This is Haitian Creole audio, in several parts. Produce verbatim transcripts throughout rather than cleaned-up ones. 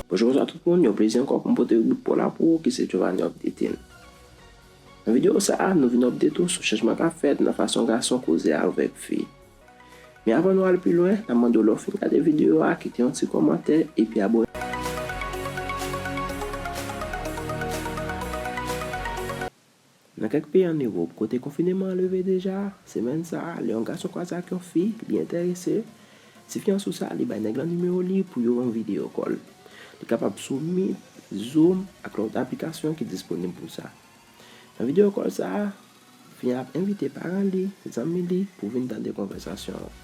Bonjou, bonswa tout moun, yon plezi ankò pou m pote ribrik pa w la pou ou ki se Giovanni Updating. Nan videyo sa a, nou vin update ou sou chanjman k ap fèt nan fason gason koze avèk fi. Men avan nou al pi lwen, n ap mande w lè w fin gade videyo a, kite yon ti kòmantè epi abòne. Nan kèk peyi ann Ewòp, kote konfineman an leve deja, semèn sa a, lè yon gason kwaze ak yon fi, li enterese, si fi an sou sa, li bay nèg lan nimewo li pou yo yon video call. Li kapab sou Meet, Zoom ak lòt aplikasyon ki disponib pou sa. Nan video call sa a, fi an ap envite paran li, zanmi li pou vin tande konvèsasyon an.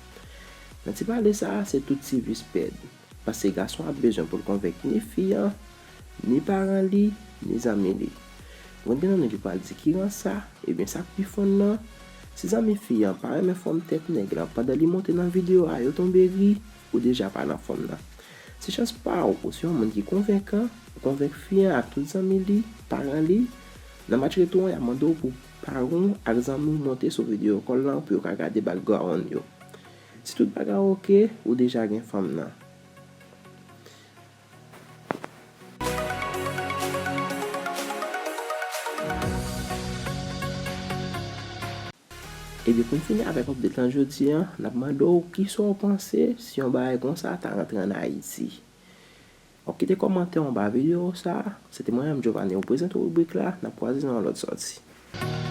Nan ti pale sa a, se tout ti vis pèd. Paske gason ap bezwen pou l konvenk ni fi an, ni paran li, ni zanmi li. Ou konn gen nan nou ki pral di ki rans sa, ebyen sa k pi fonn nan, si zanmi fi an pa renmen fòm tèt nèg lan pandan li monte nan videyo a, yo tonbe ri, ou deja pa nan fòm nan. Se chans pa w, ou se yon moun ki konvenkan, ou konvenk fi an ak tout zanmi li, paran li. Nan match retou an, y ap mande w pou paran w ak zanmi w monte sou video call lan pou yo ka gade background yo. Si tout bagay oke, ou deja gen fanm nan. Ebyen, pou n fini avèk update lan jodi a, n ap mande w kisa w panse si yon bagay konsa ta rantre ann Ayiti. W ap kite kòmantè w anba videyo sa a. Se te mwen menm, Giovanni, ou prezante w ribrik la. N ap kwaze nan yon lòt sòti.